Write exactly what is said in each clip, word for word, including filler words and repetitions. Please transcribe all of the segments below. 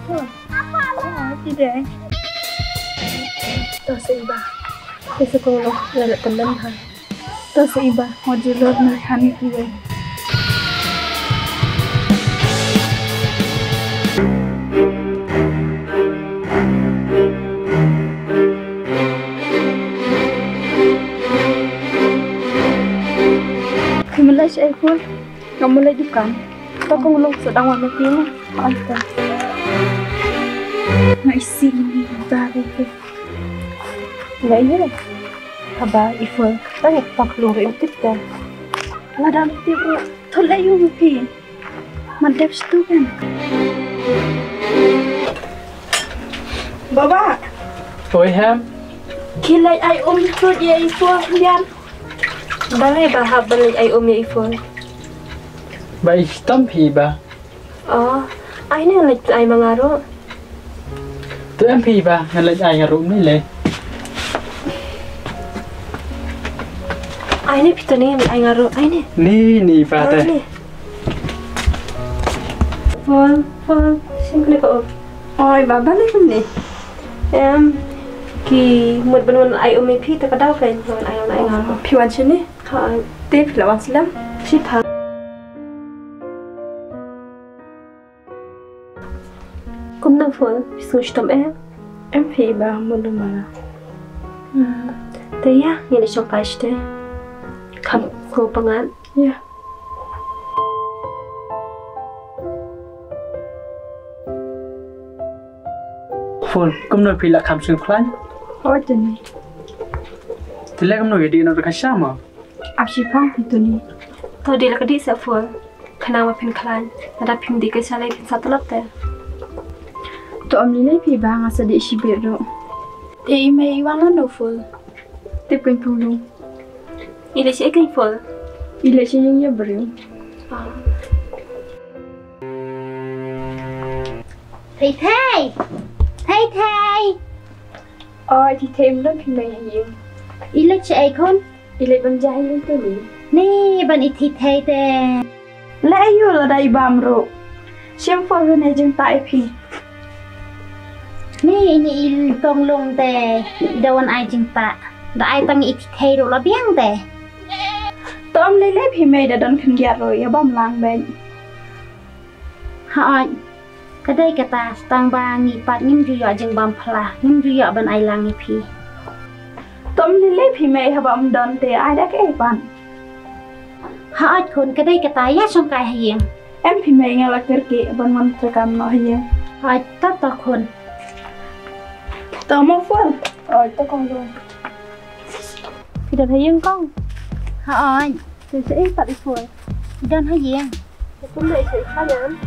Ti dei. To sa iba. Te sa kong lo, la la tendam ha. To sa iba, mo julor na hani ti dei. Ki melai sa iPhone. Nga mut leit dukan. To kong long sa dang wan ma phi mo. Anta. Nga isi ini ba re ke. Nga ïa. Haba i Fol. Tang ïa tok long re tip ta. Nga dang tip. To leit ïa ma phi. Ma dep stu kan. Baba. Oi hem. Ki leit ai um tu ïa i Fol bian. Balei ba hap ban leit ai um ïa i Fol? Ba i shitom phi ba. Oh, ai ne leit ai ma nga ruh. Tu em phi ba ngan leit ai nga ruh ni le. Ai ne phi tu ni ai nga ruh ai ne. Ni ni ba te. Ai ne. Fol, Fol, sing klik oh. Oi, baba ni ni. Em, ki mut ban wan ai um ïa phi ta ka daw kan wan ai wan ai nga ruh. Phi wan sini. Ha, te phi la wan slem. Shi pha. Kumno Fol, phi sngew shitom eh? Em phi ba mut ma. Hmm, te ïa, ngi la shong kai shatei. Kham ko pangan. Ïa. Fol, kumno phi la kham sngewkhlaiñ? Oi, te ni. Te leh kumno ïa dei na ka sha ma? Ap shipang phi tu ni. To dei la ka dei sa Fol. Khnang ba phin khlaiñ. Lada phim dei ka sha lei phin sa tlot te. To ym lei lei phi ba nga sa dei shibit ruh. Te i mei i wan lano Fol? Tip kan pulung. I leit sha ïing Fol. I leit sha ïing ïa briew. Ah. Thei thei. Thei thei. Oi, thei thei, ym don phi mei ha ïing. I leit shaei khun? I leit ban jia ha ïing tu ni. Ni ban i thei thei te. Leh aïu lada i bam ruh. Shem Fol ne jingtah ïa phi. Ni ini i tong long te. I da wan ai jingtah. Da ai tang i thei thei ruh la biang te. To ym lei lei phi mei, da don khyndiat ruh ïa bam lang beit. Hooid. Ka dei kata, tang ba ngi pat ngim ju ïoh jingbam pla, ngim ju ïoh ban ai lang ïa phi. To ym lei lei phi mei, haba ym don te ai da kaei pat. Hooid khun, ka dei kata, ïa shong kai ha ïing. Em phi mei, nga la kyrkieh ban wan treikam noh ha ïing. Hooid, to to khun. To mo Fol. Oi, to kong dong. Phi don ha ïing kong? Hooid. Te shaei pat i Fol? I don ha ïing. Te kumno i shaei pat ïam?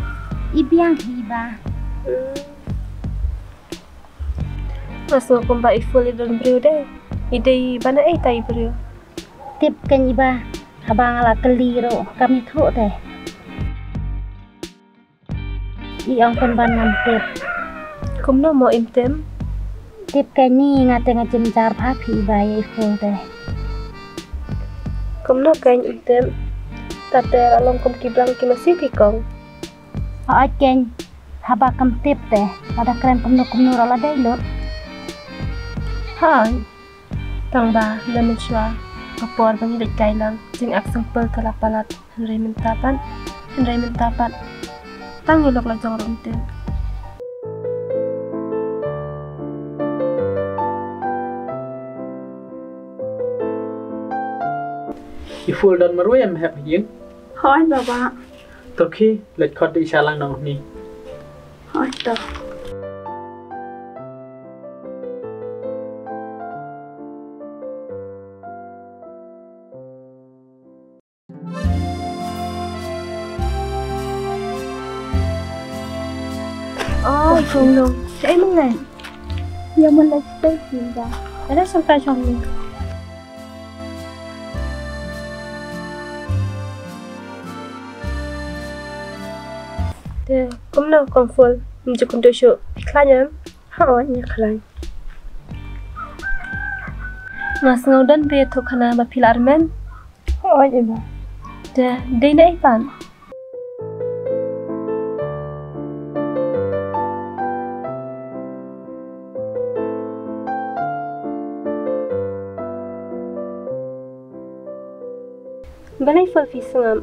I biang hi ba. Hmm. Nga sngew kumba i Fol i don briew de. I dei ba naei ta i briew? Tip kein i ba. Haba nga la kylli ruh kam ithuh te. I ong pynban ngam tip. Kumno mo im tip? Tip kein ni nga te nga jynjar bha phi i ba ïa i Fol te. Kumno kein im tip? Ta te la long kum ki blang ki masi phi kong. Hooid kein, haba kam tip te, lada kren kumno kumno ruh la dei lut. Hooid. Tang ba lem mynshuwa ka por ba ngi leit kai lang, jingak sngewpyr ka la palat, hynrei mynta pat, hynrei mynta pat tang ïa lok la jong ruh mynta. I Fol don marwei em hep ha ïing? Hooid baba. To khie, leit khot da i Shalang nong hynne. Hooid to. Oi, Fol nong. Shaei mynne? Ïa mynne shatei phi da. Ada sampai shong ni. Te kumno kong Fol, ym ju kynduh shuh, phi khlaiñ em? Hooid, nga khlaiñ. Nga sngew don ba ïathuh khana ba phi la armen. Hooid i ba. Te dei naei pat? Balei Fol phi sngap?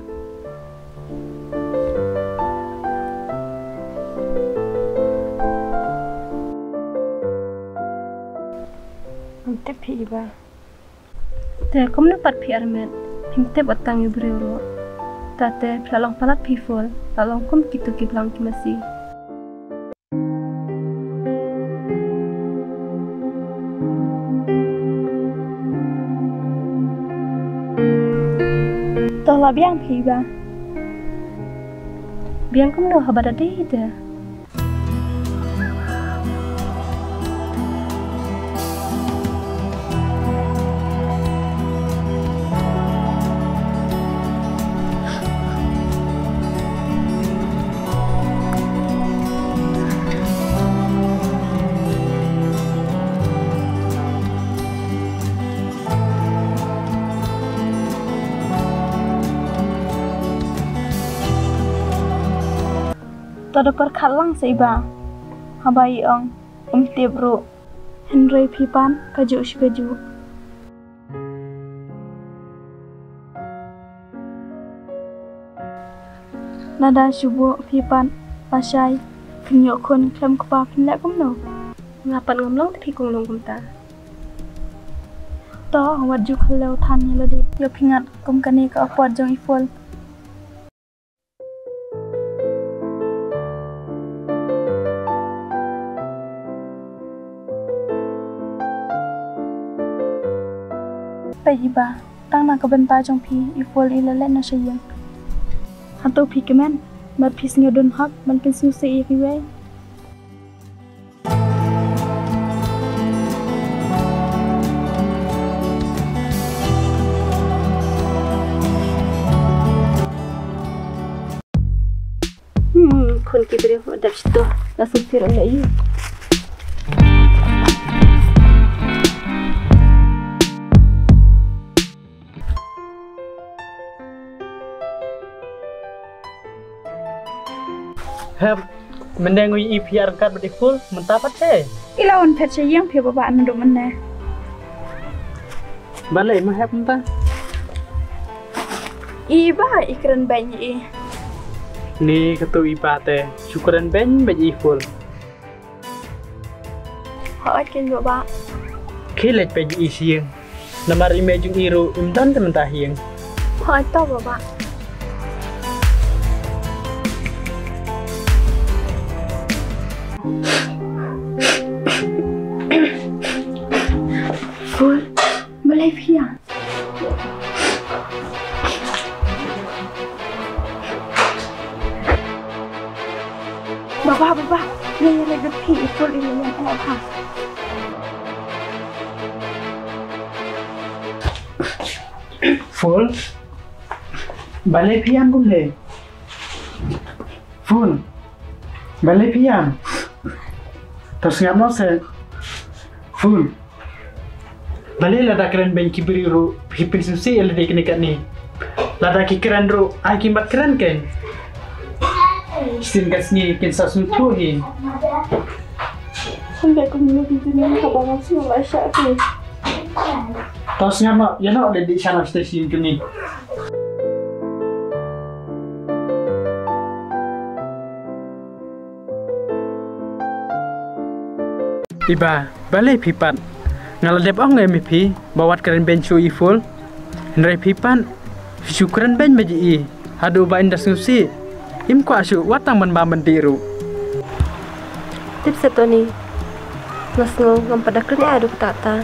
Ngam tip phi Iba. Te kumno pat phi armet, phim tip wat tang ïa u briew ruh. Te te phi la long palat phi Fol, la long kum kitu ki blang ki masi. To la biang phi Iba. Biang kumno haba da dei te. To da pyrkhat lang sa Iba. Haba i ong, ym tip ruh. Hynrei phi pat kajuh shi kajuh. Lada shu buh phi pat lashai, phin ïoh khun khlem kpa phin leh kumno? Nga pat ngam long te phi kong long kumta. To wat ju khlem than ïa lade. Ïoh phi ngat kum kane ka apot jong i Fol. Peit Iba, tang na ka bynta jong phi i Fol i la leit noh sha ïing. Hato phi kmen bad phi sngewdon hok ban pynsngewsih ïa kiwei? Hmm, khun ki briew, dap shito. La sngewsih ruh ïa i. Hep, mynne ngi ïohi phi ïaryngkat bad i Fol, mynta pat te. I la wan phet sha ïing phi Baba, naduh mynne. Balei ma hep mynta? I Iba i kren beiñ ïa i. Ni katu i Iba te, shu kren beiñ bad i Fol. Hooid keiñ Baba. Khie leit peit ïa i sha ïing. Namar i mei jong i ruh im don te mynta ha ïing. Hooid to Baba. Fol, balei phi ïa Baba, Baba, ïa ïa leit bad phi, i Fol i la ïeng eh ha. Fol, balei phi ïeng kumne? Fol, balei phi ïeng? To sngap noh se. Fol. Balei lada kren beiñ ki briew ruh phi pynsngewsih ïa lade kane kane. Lada ki kren ruh ai kim pat kren keiñ. Shisien ka sngi kin sa sngewthuh hi. Hynrei kumno kin ïa kaba nga sngewlait shah hi. To sngap noh, ïa noh leit dih sha station kane. Iba, balei phi pat? Nga la dep ong ïa me phi ba wat kren beiñ shuh i Fol. Hynrei phi pat phi shu kren beiñ bad i haduh ba in da sngewsih. Im kwah shuh wat tang ban bam ban dih ruh. Tip se Tony. Nga sngew ngam pat da kren ïa haduh katta katta.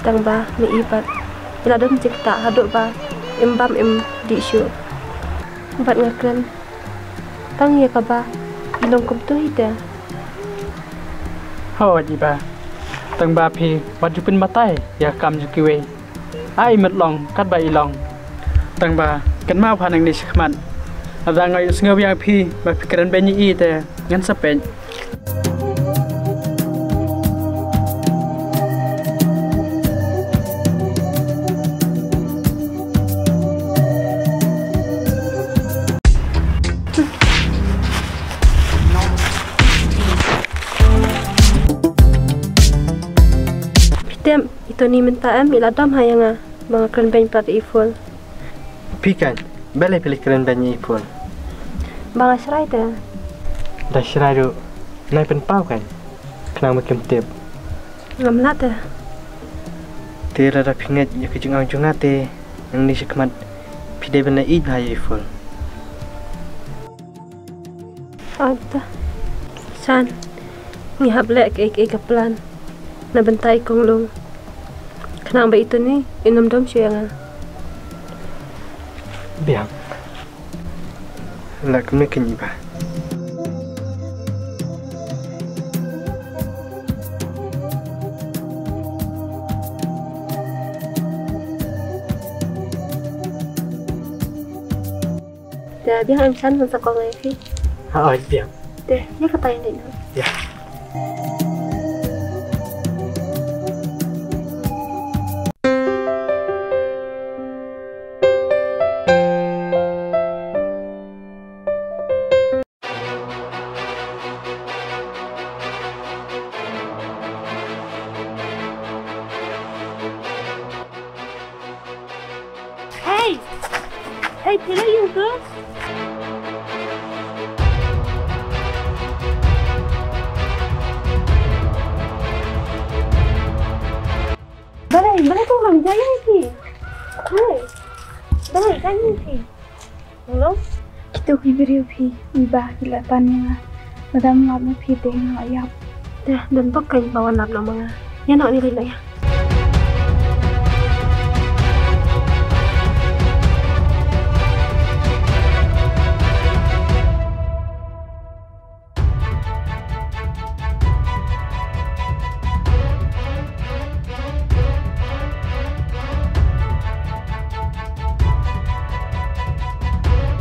Tang ba me i pat i la don jingkata haduh ba im bam im dih shuh. Bad nga kren tang ïa kaba i long kumto hi te. Hooid Iba. Tang ba phi wat ju pynbatai ïa ka kam jong kiwei. Ai mut long katba i long. Tang ba kynmaw pha nangne shakhmat. Lada nga ïohsngew ïa phi ba phi kren beiñ ïa i te ngan sa peit. Phi tip, i Tony mynta em i la dom ha ïa nga ba nga kren beiñ pat ïa i Fol. Phi kan, balei phi leit kren beiñ ïa i Phul? Ba nga shrai te. Da shrai ruh, nai pynpaw kan. Khnang ba kim tip. Ngam lah te. Te lada phi ngeit ïa ka jingong jong nga te, nangne shakhmat phi dei ban leit ïeit bha ïa i Phul. Ata. San. Ngi hap leh kaei kaei ka plan na bynta i Konglung. Khnang ba i Tony in ym dom shuh ïa nga. Biang. Lah kumne keiñ i Bah. Te biang, em san ngan sa call ïa phi. Ha, oi, biang. Te, ïa kata ïa ngi. Ïa. Hey! Hey, phi la ïoh ka? Balei, balei to lang jai ki? Hey, balei jai ki? Hello? Kito ki briew phi, i Bah ki la pan ïa nga. Lada ym lap na phi te nga la ïap. Te, don bok keiñ ba wan lap noh ma nga. Ïa noh, ïa noh, ïa.